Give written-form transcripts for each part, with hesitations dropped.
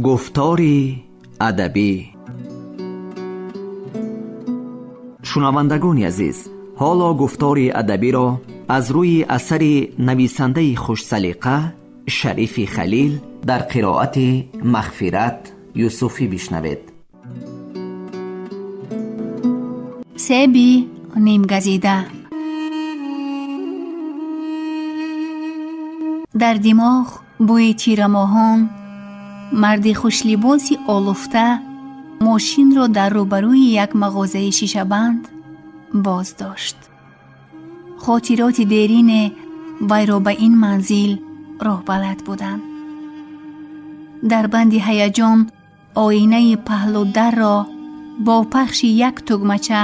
Гуфтори адабӣ. Шунавандагони азиз, ҳоло гуфтори адабиро аз рӯи асари нависандаи хушсалиқа Шарифи Халил дар қироати Мағфират Юсуфӣ бишнавед. Себи нимгазида. Дар димоғ бӯи тирамоҳон марди хушлибоси олуфта мошинро дар рӯбарӯи як мағозаи шишабанд боз дошт. Хотироти дерине вайро ба ин манзил роҳбалад буданд. Дар банди ҳаяҷон оинаи паҳлударро бо пахши як тугмача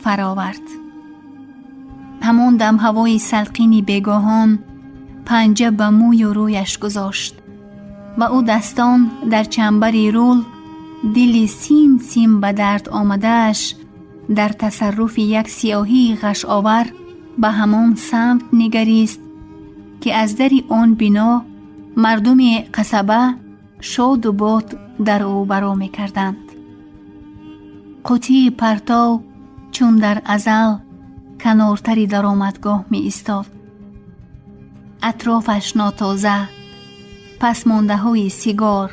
фаровард. Ҳамон дам ҳавои салқини бегоҳон панҷа ба мӯю рӯяш гузошт ва ӯ дастон дар чамбари рул, дили сим сим ба дард омадааш дар тасарруфи як сиёҳии ғашовар ба ҳамон самт нигарист, ки аз дари он бино мардуми қасаба шоду бод дар ӯ баро мекарданд. Қутии партов чун дар азал канортари даромадгоҳ меистод. Атрофаш нотоза, пасмондаҳои сигор,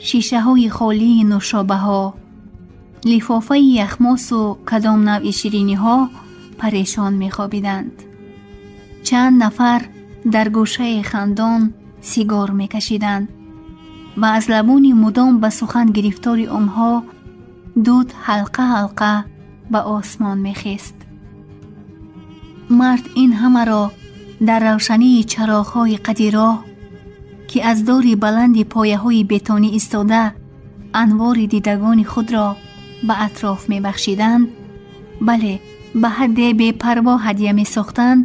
шишаҳои холии нӯшобаҳо, лифофаи яхмосу кадом навъи шириниҳо парешон мехобиданд. Чанд нафар дар гӯшаи хандон сигор мекашиданд ва аз лабони мудом ба сухан гирифтори онҳо дуд ҳалқа ҳалқа ба осмон мехест. Мард ин ҳамаро дар равшании чароғҳои қади роҳ, ки аз дори баланди пояҳои бетонӣ истода анвори дидагони худро ба атроф мебахшиданд, бале, ба ҳадде бепарво ҳадя месохтанд,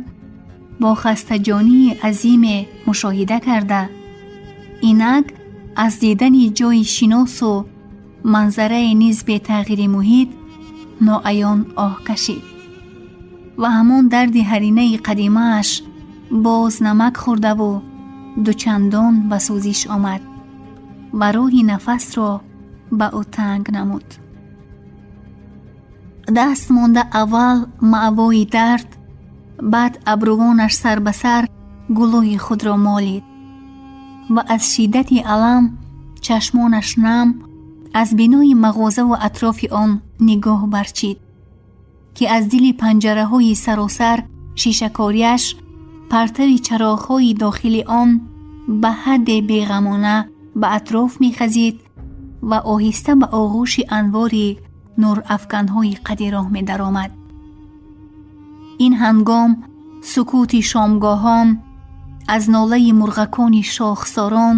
бо хастаҷонии азиме мушоҳида карда, инак аз дидани ҷойи шиносу манзараи низ бетағйири муҳит ноаён оҳ кашид ва ҳамон дарди ҳаринаи қадимааш боз намак хӯрдаву дучандон ба сӯзиш омад ва роҳи нафасро ба ӯ танг намуд. Даст монда аввал маъвои дард, баъд абрувонаш сар ба сар гулӯи худро молид ва аз шиддати алам чашмонаш нам аз бинои мағозаву атрофи он нигоҳ барчид, ки аз дили панҷараҳои саросар шишакориаш партави чароғҳои дохили он ба ҳадде беғамона ба атроф мехазид ва оҳиста ба оғӯши анвори нурафканҳои қади роҳ медаромад. Ин ҳангом сукути шомгоҳон аз нолаи мурғакони шохсорон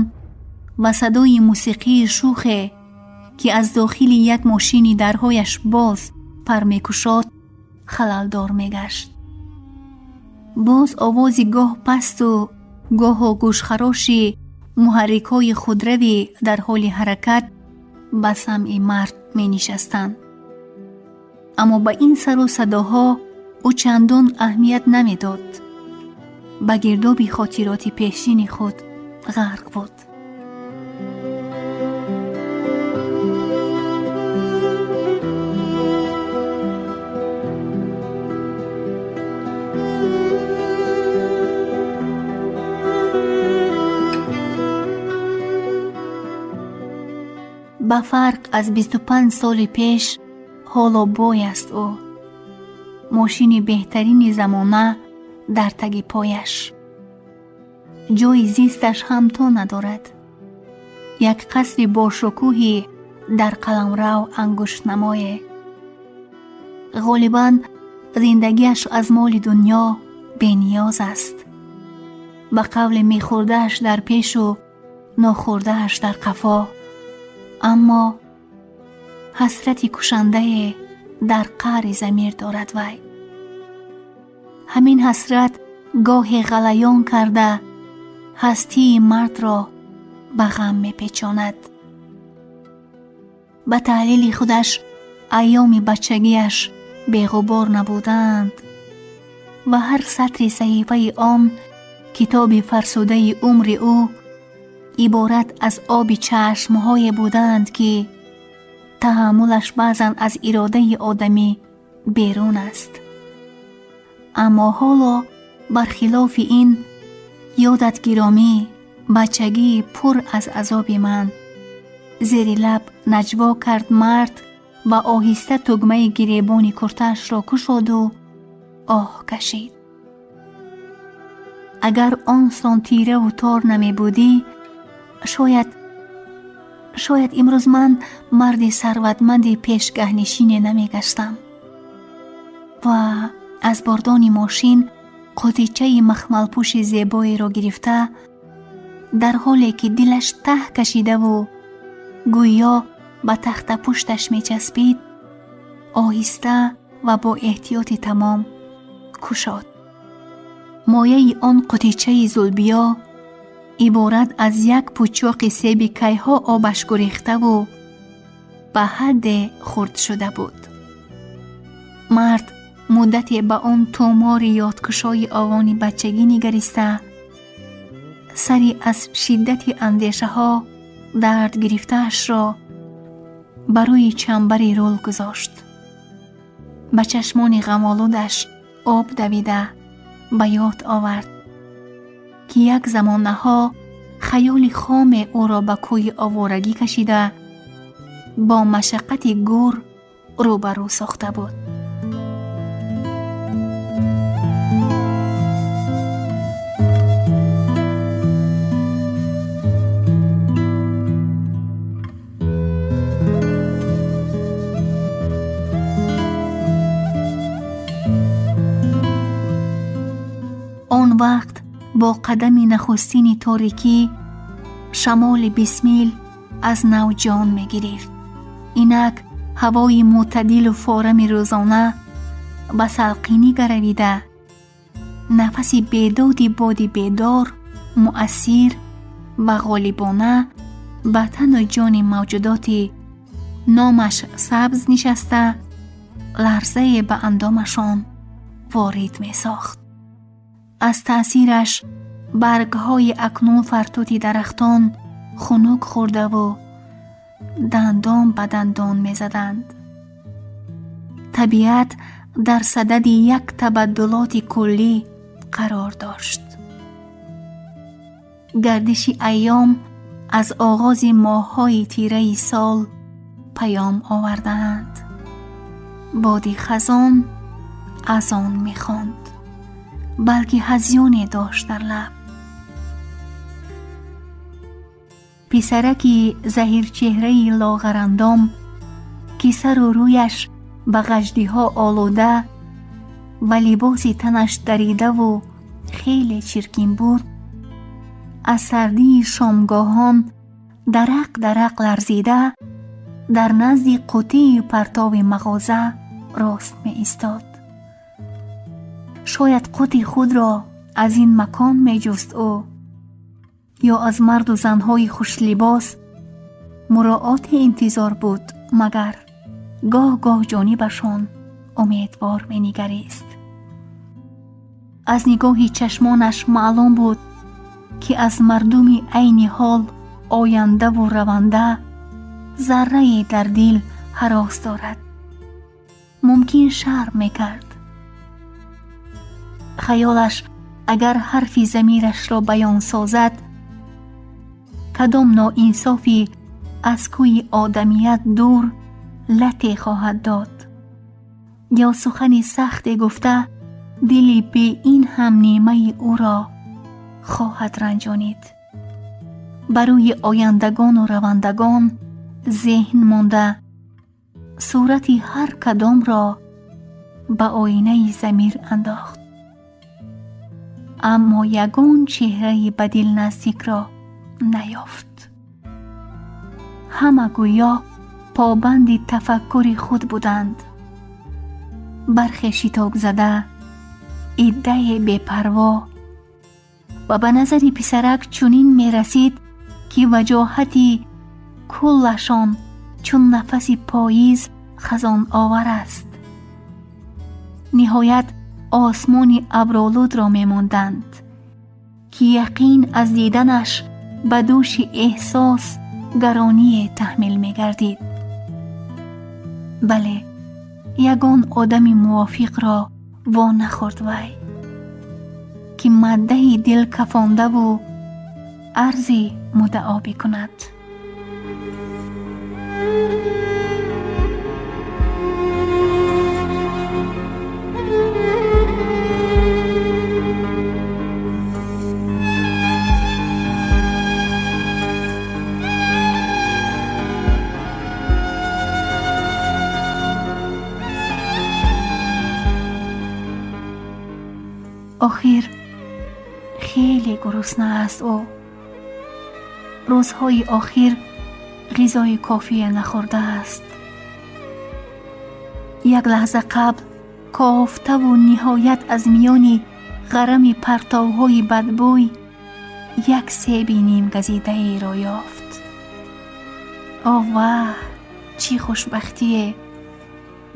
ва садои мусиқии шухе, ки аз дохили як мошини дарҳояш боз пар мекушод, халалдор мегашт. Боз овози гоҳ пасту гоҳо гӯшхароши муҳаррикҳои худравӣ дар ҳоли ҳаракат ба самъи мард менишастанд. Аммо ба ин сару садоҳо ӯ чандон аҳамият намедод. Ба гирдоби хотироти пешини худ ғарқ буд. Ба фарқ аз 25 соли пеш ҳоло бой аст ӯ. Мошини беҳтарини замона дар таги пояш. Ҷойи зисташ ҳамто надорад. Як қасри бошукӯҳи дар қаламрав ангуштнамое. Ғолибан зиндагиаш аз моли дунё бениёз аст. Ба қавли мехӯрдааш дар пешу нохӯрдааш дар қафо. Аммо ҳасрати кушандае дар қаъри замир дорад вай. Ҳамин ҳасрат гоҳе ғалаён карда ҳастии мардро ба ғам мепечонад. Ба таҳлили худаш айёми бачагиаш беғубор набуданд ва ҳар сатри саҳифаи он китоби фарсудаи умри ӯ Иборат аз оби чашмҳое буданд, ки таҳаммулаш баъзан аз иродаи одамӣ берун аст. Аммо ҳоло бархилофи ин ёдат гиромӣ, бачагии пур аз азоби ман. Зери лаб наҷво кард мард ва оҳиста тугмаи гиребони куртаашро кушоду оҳ кашид. Агар он сон тираву тор намебудӣ, шояд имрӯз ман марди сарватманди пешгаҳнишине намегаштам. Ва аз бордони мошин қутичаи махмалпӯши зебоеро гирифта, дар ҳоле ки дилаш таҳ кашидаву гӯё ба тахтапушташ мечаспид, оҳиста ва бо эҳтиёти тамом кушод. Мояи он қутичаи зулбиё иборат аз як пучоқи себи кайҳо обаш гурехтаву ба ҳадде хурд шуда буд. Мард муддате ба он тумори ёдкушои овони бачагӣ нигариста, сари аз шиддати андешаҳо дард гирифтаашро ба рӯи чамбари рул гузошт. Ба чашмони ғамолудаш об давида ба ёд овард, ки як замонаҳо хаёли хоме ӯро ба кӯи овораги кашида, бо машаққати гур рӯбарӯ сохта буд. Он вақт бо қадами нахустини торикӣ шамоли бисмил аз нав ҷон мегирифт. Инак ҳавои мӯътадилу форами рӯзона ба салқинӣ гаравида, нафаси бедоди боди бедор муассир ва ғолибона ба тану ҷони мавҷудоти номаш сабз нишаста, ларзае ба андомашон ворид месохт. Аз таъсираш баргҳои акнун фартути дарахтон хунук хӯрдаву дандон ба дандон мезаданд. Табиат дар садади як табаддулоти куллӣ қарор дошт. Гардиши айём аз оғози моҳҳои тираи сол паём овардаанд. Боди хазон аз он мехонд, балки ҳазёне дошт дар лаб. Писараки заҳирчеҳраи лоғарандом, ки сару рӯяш ба ғаждиҳо олуда ва либоси танаш даридаву хеле чиркин буд, аз сардии шомгоҳон дарақ дарақ ларзида дар назди қутии партови мағоза рост меистод. Шояд қути худро аз ин макон меҷуст ӯ, ё аз марду занҳои хушлибос муроати интизор буд, магар гоҳ-гоҳ ҷонибашон умедвор менигарист. Аз нигоҳи чашмонаш маълум буд, ки аз мардуми айни ҳол ояндаву раванда заррае дар дил ҳарос дорад. Мумкин шарм мекард. Хаёлаш агар ҳарфи замирашро баён созад, кадом ноинсофӣ аз кӯи одамият дур лате хоҳад дод, ё сухани сахте гуфта дили бе ин ҳам нимаи ӯро хоҳад ранҷонид. Ба рӯи ояндагону равандагон зеҳн монда, сурати ҳар кадомро ба оинаи замир андохт. Аммо ягон чеҳраи ба дил наздикро наёфт. Ҳама гӯё побанди тафаккури худ буданд. Бархе шитобзада, иддае бепарво ва ба назари писарак чунин мерасид, ки ваҷоҳати куллашон чун нафаси поиз хазоновар аст. Ниҳоят осмони абролудро мемонданд, ки яқин аз диданаш Ба дӯши эҳсос гароние таҳмил мегардид. Бале, ягон одами мувофиқро во нахӯрд вай, ки маддаи дил кафондаву арзи муддао бикунад. Охир хеле гурусна аст ӯ. Рӯзҳои охир ғизои кофие нахӯрдааст. Як лаҳза қабл кофтаву ниҳоят аз миёни ғарами партовҳои бадбӯй як себи нимгазидаеро ёфт. Овваҳ, чӣ хушбахтие!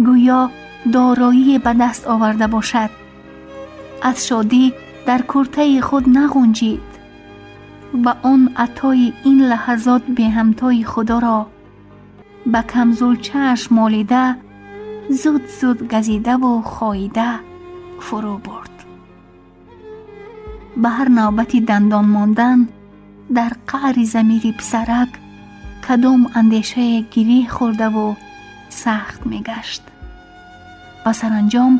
Гӯё дороие ба даст оварда бошад. Аз шодӣ дар куртаи худ нағунҷид ва он атои ин лаҳазот беҳамтои худоро ба камзулчааш молида, зуд-зуд газидаву хоида фурӯ бурд. Ба ҳар навбати дандон мондан дар қаъри замири писарак кадом андешае гиреҳ хӯрдаву сахт мегашт ва саранҷом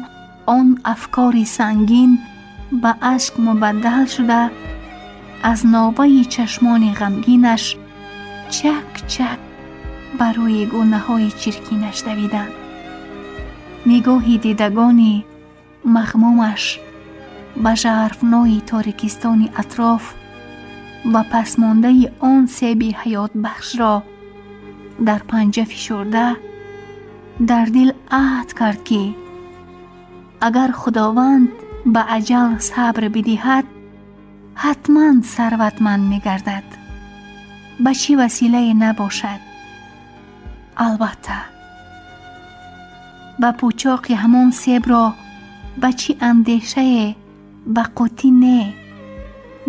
он афкори сангин ба ашк мубаддал шуда, аз новаи чашмони ғамгинаш чак-чак ба рӯи гунаҳои чиркинаш давиданд. Нигоҳи дидагони махмумаш ба жарфнои торикистони атроф ва пасмондаи он себи ҳаётбахшро дар панҷа фишурда, дар дил аҳд кард, ки агар Худованд ба аҷал сабр бидиҳад, ҳатман сарватманд мегардад, ба чӣ василае набошад. Албатта, ба пӯчоқи ҳамон себро ба чӣ андешае ба қуттӣ не,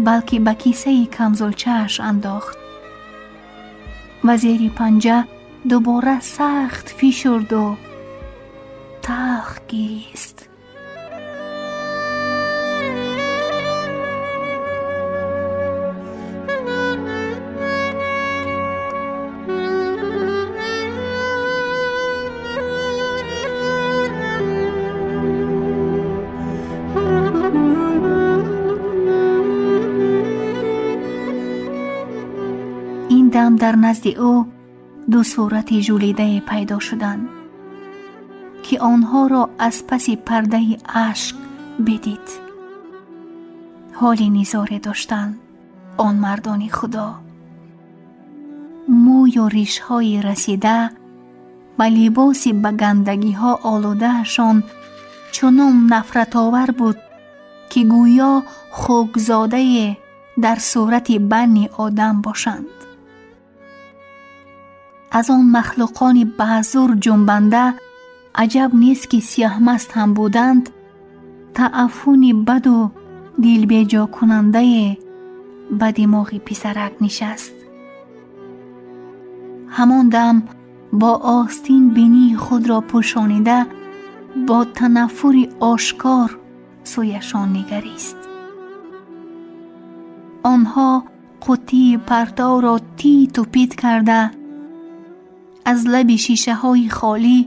балки ба кисаи камзулчааш андохт ва зери панҷа дубора сахт фишурду талх гирист. Ин дам дар назди ӯ ду сурати жӯлидае пайдо шуданд, ки онҳоро аз паси пардаи ашк бидид. Ҳоли низоре доштанд он мардони Худо. Мӯю ришҳои расида ва либоси ба гандагиҳо олудаашон чунон нафратовар буд, ки гӯё хокзодае дар сурати банни одам бошанд. Аз он махлуқони баъзур ҷунбанда аҷаб нест, ки сиёҳмаст ҳам буданд, тааффуни баду дилбеҷокунандае ба димоғи писарак нишаст. Ҳамон дам бо остин бинии худро пӯшонида, бо танаффури ошкор сӯяшон нигарист. Онҳо қуттии партовро титу пит карда, аз лаби шишаҳои холӣ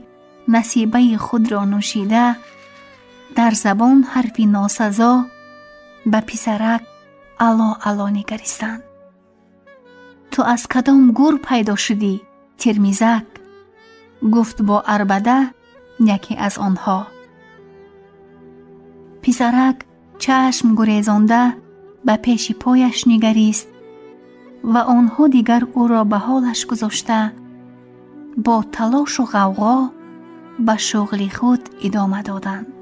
насибаи худро нӯшида, дар забон ҳарфи носазо ба писарак ало ало нигаристанд. Ту аз кадом гур пайдо шудӣ, Термизак? Гуфт бо арбада яке аз онҳо. Писарак чашм гурезонда ба пеши пояш нигарист ва онҳо дигар ӯро ба ҳолаш гузошта, бо талошу ғавғо ба шуғли худ идома доданд.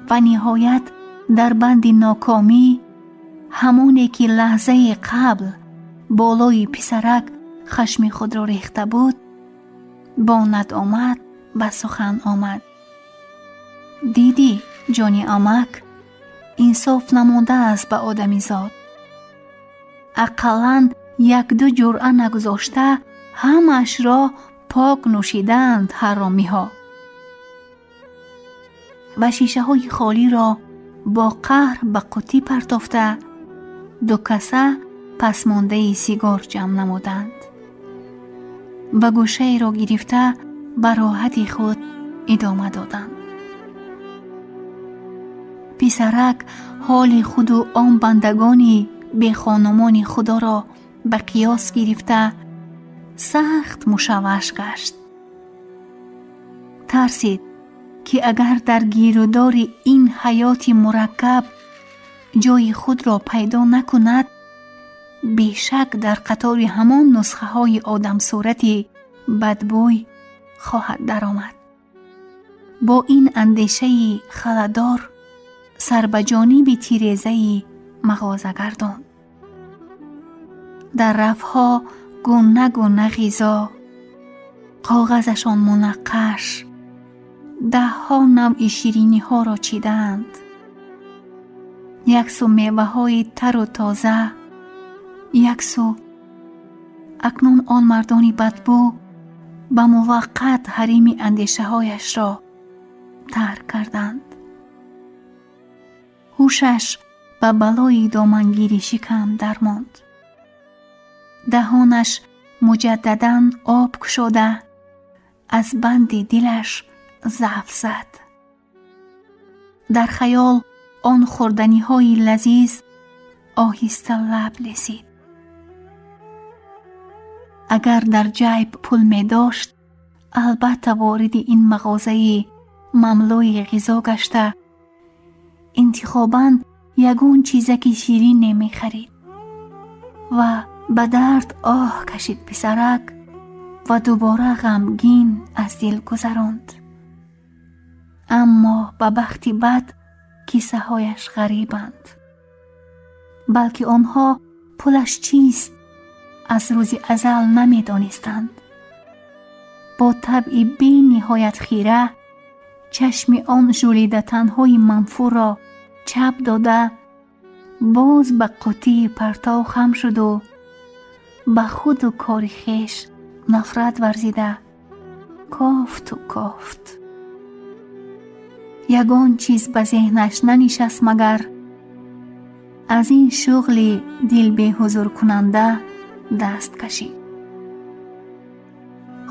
Ва ниҳоят дар банди нокомӣ ҳамоне ки лаҳзаи қабл болои писарак хашми худро рехта буд, бо надомат ба сухан омад. Дидӣ, ҷони амак, инсоф намондааст ба одамизод. Ақаллан як-ду ҷуръа нагузошта, ҳамаашро пок нӯшидаанд ҳаромиҳо. Ва шишаҳои холиро бо қаҳр ба қуттӣ партофта, ду каса пасмондаи сигор ҷамъ намуданд ва гӯшаеро гирифта ба роҳати худ идома доданд. Писарак ҳоли худу он бандагони бехонумони худоро ба қиёс гирифта сахт мушавваш гашт. Тарсид, ки агар дар гирудори ин ҳаёти мураккаб ҷои худро пайдо накунад, бешак дар қатори ҳамон нусхаҳои одамсурати бадбӯй хоҳад даромад. Бо ин андешаи халадор сар ба ҷониби тирезаи мағоза гардонд. Дар рафҳо гуна-гуна ғизо, коғазашон мунаққаш, даҳҳо навъи шириниҳоро чидаанд. Як су меваҳои тару тоза, як су акнун он мардони бадбӯ ба муваққат ҳарими андешаҳояшро тарк карданд. Ҳушаш ба балои домангири шикам дармонд. Даҳонаш муҷаддадан об кушода, аз банди дилаш заъф зад. Дар хаёл он хӯрданиҳои лазиз оҳиста лаб лесид. Агар дар ҷайб пул медошт, албатта вориди ин мағозаи мамлӯи ғизо гашта, интихобан ягон чизаки ширине мехарид. Ва ба дард оҳ кашид писарак ва дубора ғамгин аз дил гузаронд. Аммо ба бахти бад кисаҳояш ғарибанд. Балки онҳо пулаш чист аз рӯзи азал намедонистанд. Бо табъи бениҳоят хира чашми он жӯлидатанҳои манфурро чап дода, боз ба қуттии партов хам шуду ба худу кори хеш нафрат варзида кофту кофт. Ягон чиз ба зеҳнаш нанишаст, магар аз ин шуғли дилбеҳузуркунанда даст кашид.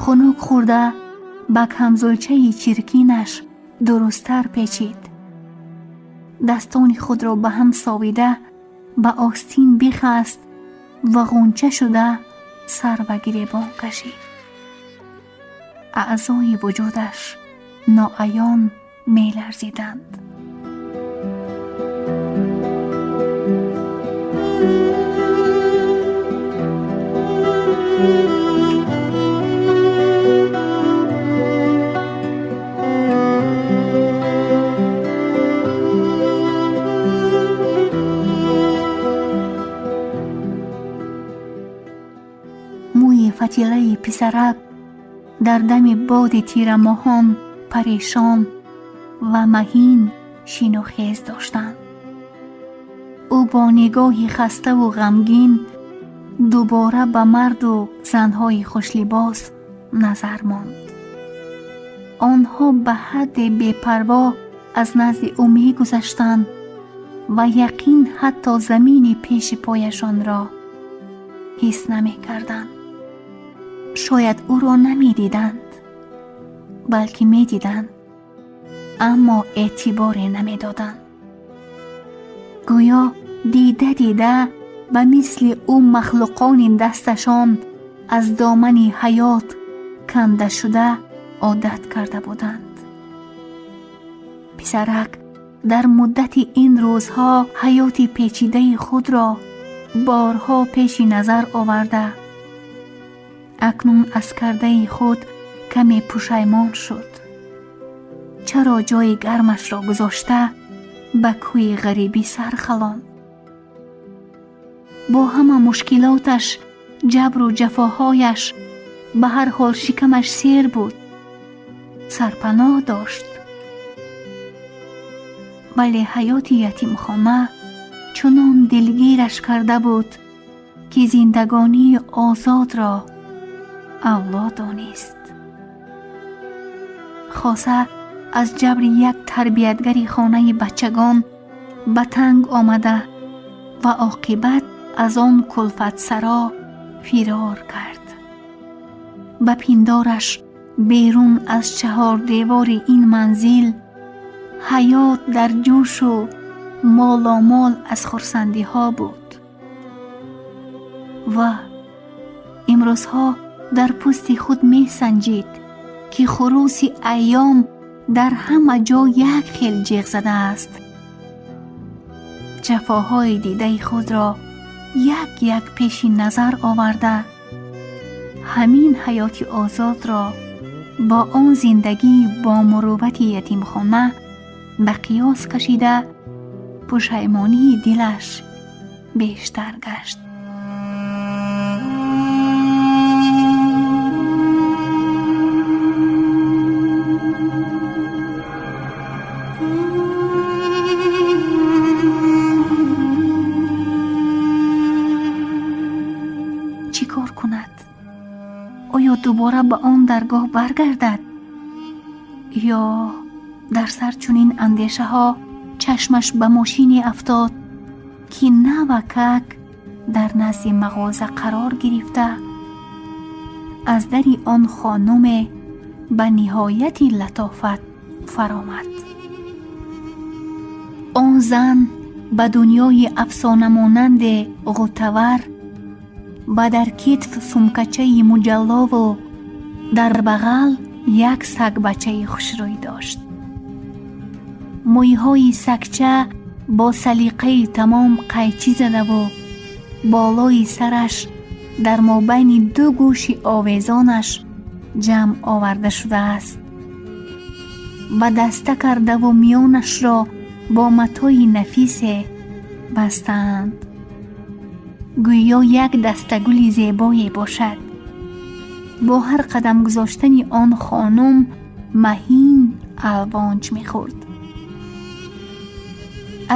Хунук хӯрда ба камзулчаи чиркинаш дурусттар печид. Дастони худро ба ҳам совида ба остин бихаст ва ғунча шуда сар ба гиребон кашид. Аъзои вуҷудаш ноаён меларзиданд. Мӯи фатилаи писарак дар дами боди тирамоҳон парешон ва маҳин шину хез доштанд. Ӯ бо нигоҳи хаставу ғамгин дубора ба марду занҳои хушлибос назар монд. Онҳо ба ҳадде бепарво аз назди ӯ мегузаштанд ва яқин ҳатто замини пеши пояшонро ҳис намекарданд. Шояд ӯро намедиданд, балки медиданд, аммо эътиборе намедоданд. Гӯё дида дида ба мисли ӯ махлуқони дасташон аз домани ҳаёт канда шуда одат карда буданд. Писарак дар муддати ин рӯзҳо ҳаёти печидаи худро борҳо пеши назар оварда, акнун аз кардаи худ каме пушаймон шуд. Чаро ҷои гармашро гузошта ба кӯи ғарибӣ сар халонд? Бо ҳама мушкилоташ, ҷабру ҷафоҳояш, ба ҳар ҳол шикамаш сер буд, сарпаноҳ дошт. Вале ҳаёти ятимхона чунон дилгираш карда буд, Ки зиндагонии озодро авло донист. Хоса аз ҷабри як тарбиятгари хонаи бачагон ба танг омада ва оқибат аз он кулфатсаро фирор кард. Ба пиндораш берун аз чаҳордевори ин манзил ҳаёт дар ҷӯшу моломол аз хурсандиҳо буд. Ва имрӯзҳо дар пӯсти худ месанҷид, ки хуруси айём дар ҳама ҷо як хел ҷеғ задааст. Ҷафоҳои дидаи худро як як пеши назар оварда, ҳамин ҳаёти озодро бо он зиндагии бомуруввати ятимхона ба қиёс кашида, пушаймонии дилаш бештар гашт. Чӣ кор кунад? Оё дубора ба он даргоҳ баргардад? Ё дар сар чунин андешаҳо чашмаш ба мошине афтод, ки навакак дар назди мағоза қарор гирифта, аз дари он хонуме ба ниҳояти латофат фаромад. Он зан ба дунёи афсонамонанде ғӯтавар ба дар китф сумкачаи муҷаллову дар бағал як сагбачаи хушрӯй дошт. Мӯйҳои сагча бо салиқаи тамом қайчӣ задаву болои сараш дар мобайни ду гӯши овезонаш ҷамъ оварда шудааст. Ба даста кардаву миёнашро бо матои нафисе бастаанд, гӯё як дастагули зебое бошад. Бо ҳар қадам гузоштани он хонум маҳин алвонҷ мехӯрд.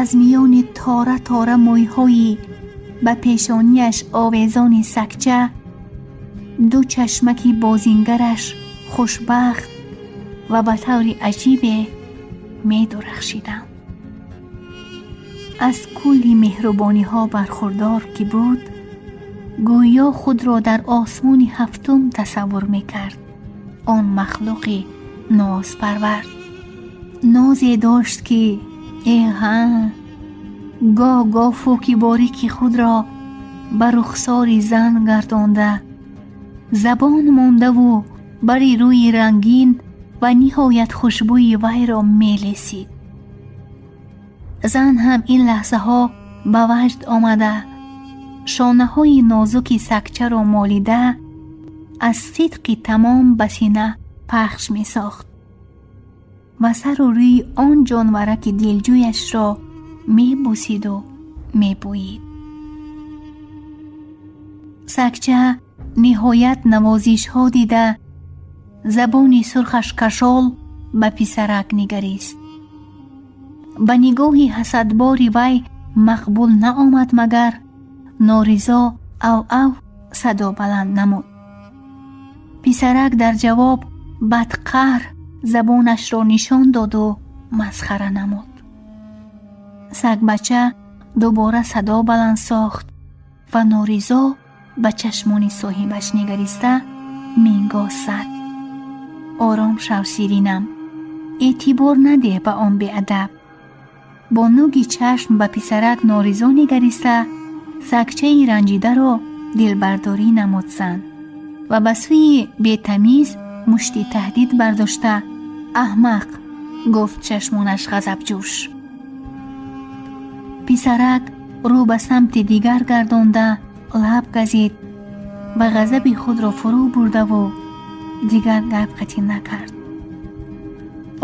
Аз миёни тора тора мӯйҳои ба пешонияш овезони сагча ду чашмаки бозингараш хушбахт ва ба таври аҷибе медурахшиданд. Аз кулли меҳрубониҳо бархурдор ки буд, гӯё худро дар осмони ҳафтум тасаввур мекард. Он махлуқи нозпарвар нозе дошт, ки эҳа, гоҳ гоҳ фуки борики худро ба рухсори зан гардонда, забон мондаву бари рӯи рангин ва ниҳоят хушбӯи вайро мелесид. Зан ҳам ин лаҳзаҳо ба ваҷд омада, шонаҳои нозуки сагчаро молида, аз сидқи тамом ба сина пахш месохт ва сару рӯи он ҷонвараки дилҷӯяшро мебусиду мебӯид. Сагча ниҳоят навозишҳо дида, забони сурхаш кашол ба писарак нигарист. Ба нигоҳи ҳасадбори вай мақбул наомад, магар норизо ав-ав садо баланд намуд. Писарак дар ҷавоб бадқаҳр забонашро нишон доду масхара намуд. Сагбача дубора садо баланд сохт ва норизо ба чашмони соҳибаш нигариста мингоз зад. Ором шав, ширинам, эътибор надеҳ ба он беадаб. Бо нуги чашм ба писарак норизо нигариста, сагчаи ранҷидаро дилбардорӣ намуд зан ва ба сӯи бетамиз мушти таҳдид бардошта, аҳмақ, гуфт чашмонаш ғазабҷӯш. Писарак рӯ ба самти дигар гардонда лаб газид ва ғазаби худро фурӯ бурдаву дигар гап қатӣ накард.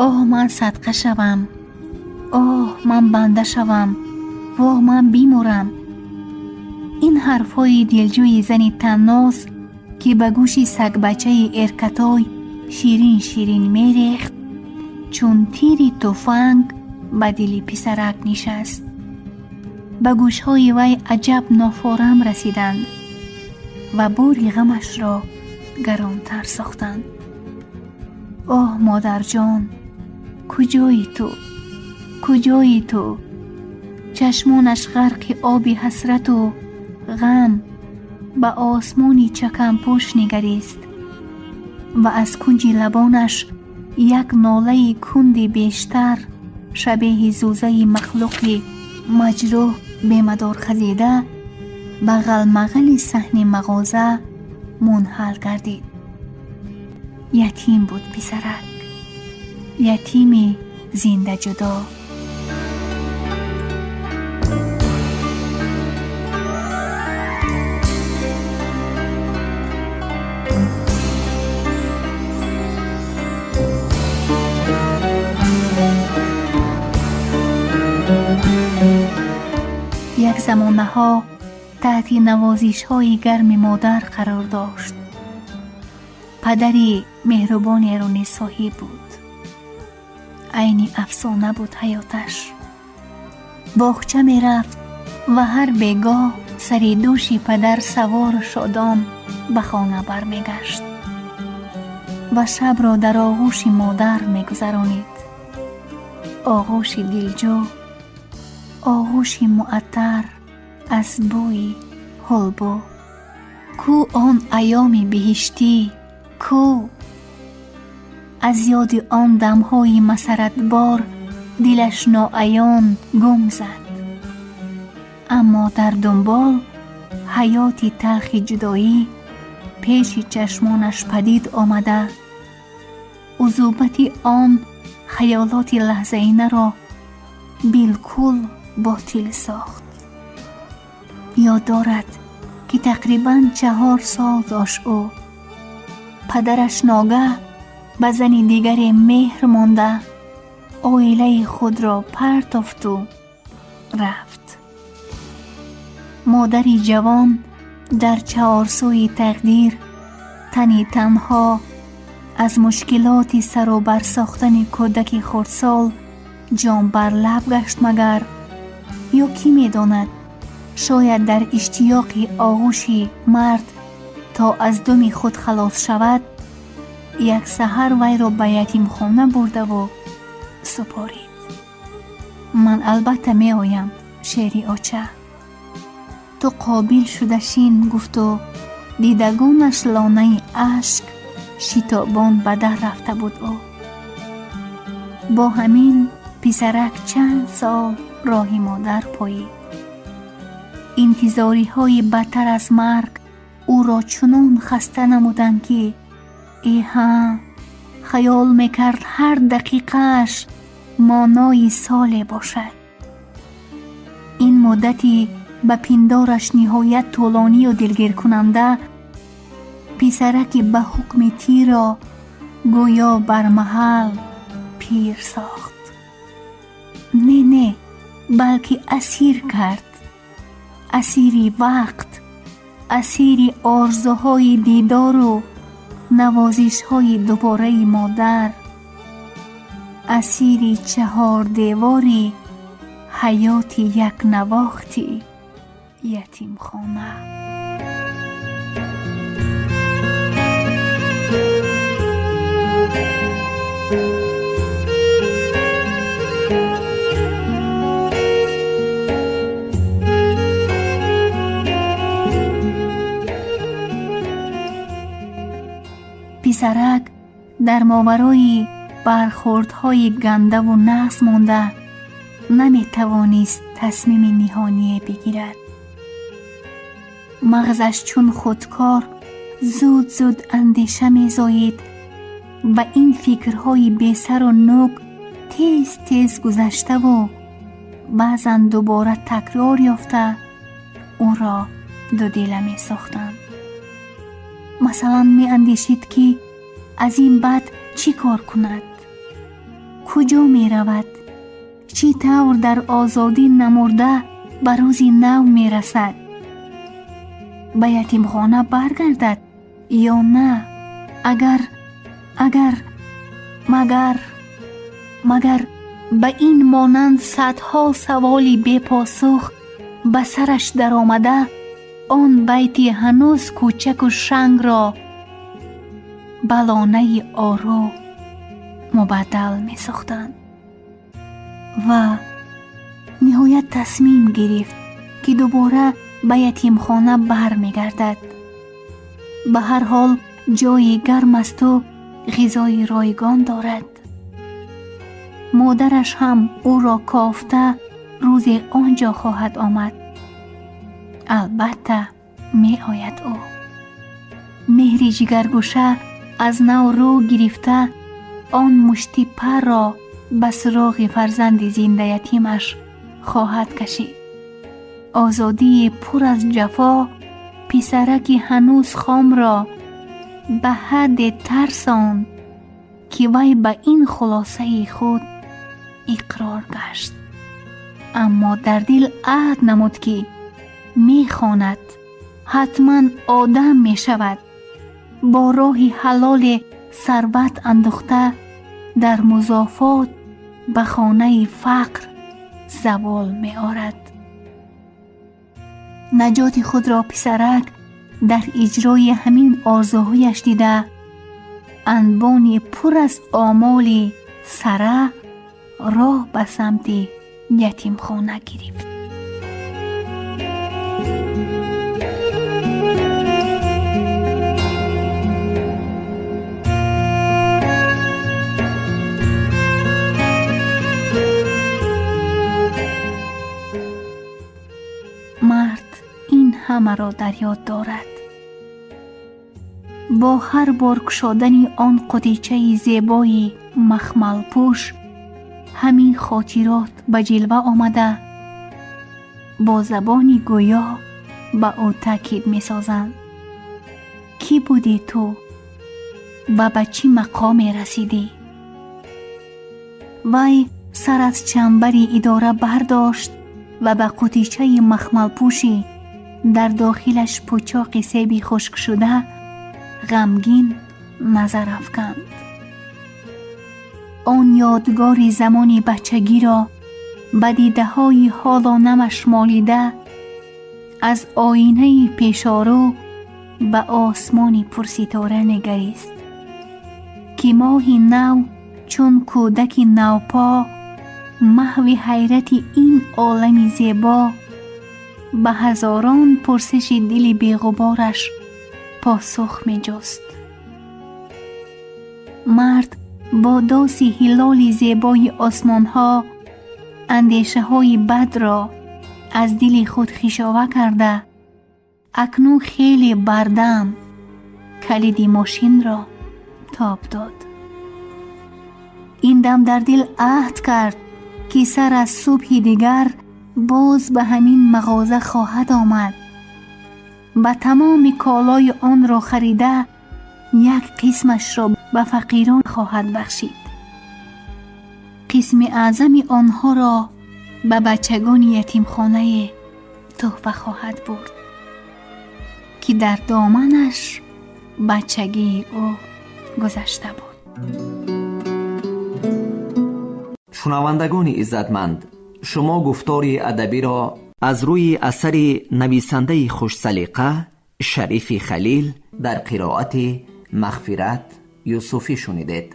Оҳ, ман садқа шавам, оҳ, ман банда шавам, воҳ, ман бимурам. Ин ҳарфҳои дилҷӯи зани танноз, ки ба гӯши сагбачаи эркатой ширин ширин мерехт, чун тири туфанг ба дили писарак нишаст. Ба гӯшҳои вай аҷаб нофорам расиданд. ва бори ғамашро гаронтар сохтанд. Оҳ, модарҷон, куҷои ту? Куҷои ту? Чашмонаш ғарқи оби ҳасрату ғам ба осмони чакампӯш нигарист ва аз кунҷи лабонаш як нолаи кунди бештар шабеҳи зӯзаи махлуқи маҷрӯҳ бемадор хазида ба ғалмағали саҳни мағоза мунҳал гардид. Ятим буд писарак, ятими зиндаҷудо. Як замонаҳо таҳти навозишҳои гарми модар қарор дошт. Падари меҳрубонеро низ соҳиб буд. Айни афсона буд ҳаёташ. Боғча мерафт ва ҳар бегоҳ сари дӯши падар савору шодон ба хона бармегашт ва шабро дар оғӯши модар мегузаронид. Оғӯши дилҷӯ, оғӯши муаттар аз бӯи ҳулбу. Кӯ он айёми биҳиштӣ, кӯ? Аз ёди он дамҳои масарратбор дилаш ноаён гум зад. Аммо дар дунбол ҳаёти талхи ҷудоӣ пеши чашмонаш падид омада, узубати он хаёлоти лаҳзаинаро билкул ботил сохт. Ёд дорад, ки тақрибан 4 сол дошт ӯ. Падараш ногаҳ ба зани дигаре меҳр монда, оилаи худро партофту рафт. Модари ҷавон дар чаҳорсӯи тақдир тани танҳо аз мушкилоти сару бар сохтани кӯдаки хурдсол ҷон бар лаб гашт магар? Ё кӣ медонад, шояд дар иштиёқи оғӯши мард то аз думи худ халос шавад, як саҳар вайро ба ятимхона бурдаву супорид. Ман албатта меоям, шери оча. Ту қобил шуда шин, гуфту дидагонаш лонаи ашк шитобон ба дар рафта буд ӯ. Бо ҳамин писарак чанд сол роҳи модар поид. Интизориҳои бадтар аз марг ӯро чунон хаста намуданд, ки эҳа, хаёл мекард ҳар дақиқааш монои соле бошад. Ин муддати ба пиндораш ниҳоят тӯлонию дилгиркунанда писараки ба ҳукми тирро гӯё бар маҳал пир сохт. Не, не, балки асир кард. Асири вақт, асири орзуҳои дидору навозишҳои дубораи модар, асири чаҳордевори ҳаёти якнавохти ятимхона. Писарак дар моварои бархӯрдҳои гандаву нағз монда наметавонист тасмими ниҳоние бигирад. Мағзаш чун худкор зуд-зуд андеша мезоид ва ин фикрҳои бесару нӯк тез-тез гузаштаву баъзан дубора такрор ёфта ӯро дудила месохтанд. Масалан, меандешид, ки аз ин баъд чӣ кор кунад, куҷо меравад, чӣ тавр дар озодӣ намурда ба рӯзи нав мерасад, ба ятимхона баргардад ё на, агар, агар, магар, магар ба ин монанд садҳо саволи бепосух ба сараш даромада Он байти ҳанӯз кӯчаку шангро ба лонаи ору мубаддал месохтанд. Ва ниҳоят тасмим гирифт, ки дубора ба ятимхона бармегардад. Ба ҳар ҳол ҷои гарм асту ғизои ройгон дорад. Модараш ҳам ӯро кофта рӯзе он ҷо хоҳад омад. Албатта меояд ӯ. Меҳри ҷигаргӯша аз нав рӯ гирифта он мушти парро ба суроғи фарзанди зиндаятимаш хоҳад кашид. Озодии пур аз ҷафо писараки ҳанӯз хомро ба ҳадде тарсонд, ки вай ба ин хулосаи худ иқрор гашт. Аммо дар дил аҳд намуд, ки мехонад, ҳатман одам мешавад, бо роҳи ҳалоле сарват андохта дар музофот ба хонаи фақр завол меорад. Наҷоти худро писарак дар иҷрои ҳамин орзуҳояш дида, анбони пур аз омоли сара роҳ ба самти ятимхона гирифт. Мард ин ҳамаро дар ёд дорад. Бо ҳар бор кушодани он қутичаи зебои махмалпӯш ҳамин хотирот ба ҷилва омада, бо забони гӯё ба ӯ таъкид месозанд: кӣ будӣ ту ва ба чӣ мақоме расидӣ? Вай сар аз чамбари идора бардошт ва ба қутичаи махмалпӯши дар дохилаш пӯчоқи себи хушкшуда ғамгин назар афканд. Он ёдгори замони бачагиро ба дидаҳои ҳоло намаш молида, аз оинаи пешорӯ ба осмони пурситора нигарист, ки моҳи нав чун кӯдаки навпо маҳви ҳайрати ин олами зебо ба ҳазорон пурсиши дили беғубораш посух меҷуст. Мард бо доси ҳилоли зебои осмонҳо андешаҳои бадро аз дили худ хишова карда, акнун хеле бардам калиди мошинро тоб дод. Ин дам дар дил аҳд кард, ки сар аз субҳи дигар боз ба ҳамин мағоза хоҳад омад. Ба тамоми колои онро харида, як қисмашро ба фақирон хоҳад бахшид. Қисми аъзами онҳоро ба бачагони ятимхонае тӯҳфа хоҳад бурд, ки дар доманаш бачагии ӯ гузашта буд. Шунавандагони иззатманд, шумо гуфтори адабиро аз рӯи асари нависандаи хушсалиқа Шарифи Халил дар қироати Мағфират Юсуфӣ шунидед.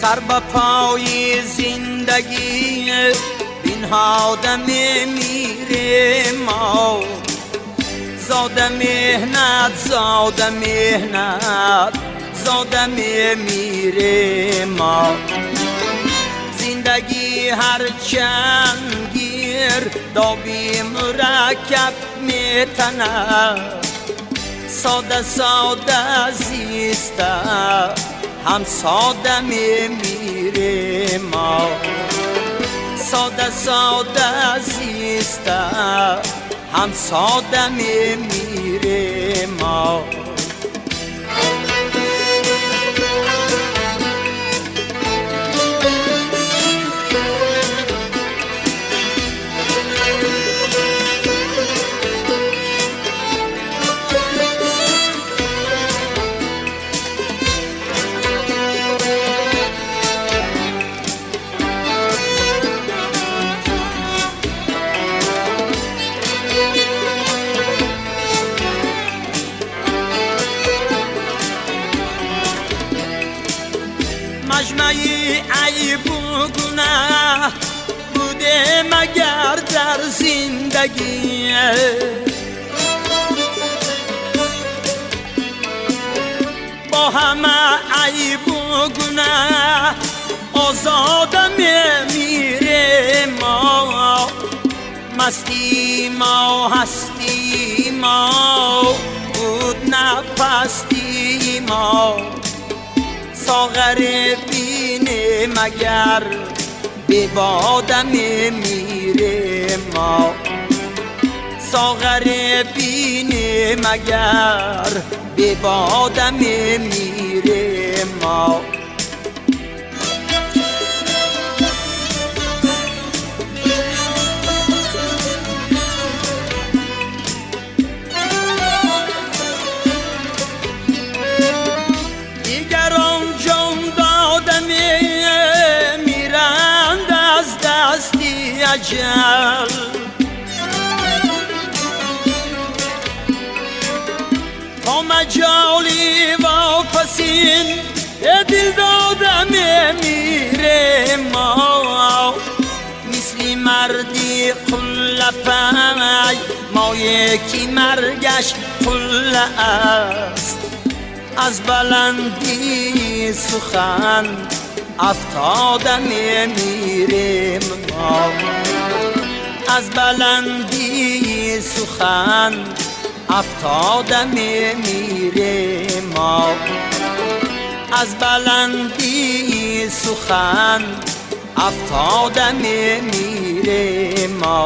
سر به پای زندگی بینها میمیره ما، زاده مهنت زاده مهنت زاده میمیره ما. زندگی هر چند گیر دابی مرکب میتنه، ساده ساده زیسته هم ساده میمیره ما. Сода сода зиста ҳам сода мемирем мо. Маҷмаи айбу гунаҳ буде магар дар зиндагӣ, бо ҳама айбу гунаҳ озода мемирем мо. Мастии мо, ҳастии мо буд, на пастии мо. Соғар бинем магар бебода мемирем мо. Соғар бинем магар бебода мемирем мо. Дигарон ҷон дода мемиранд аз дасти аҷал, то маҷоли вопасин дил дода мемирем мо. Мисли марди қуллапай мо, яки маргаш қулла аст, аз баландии сухан афтода мемирем мо. Аз баландии сухан афтода мемирем мо. Аз баландии сухан афтода мемирем мо.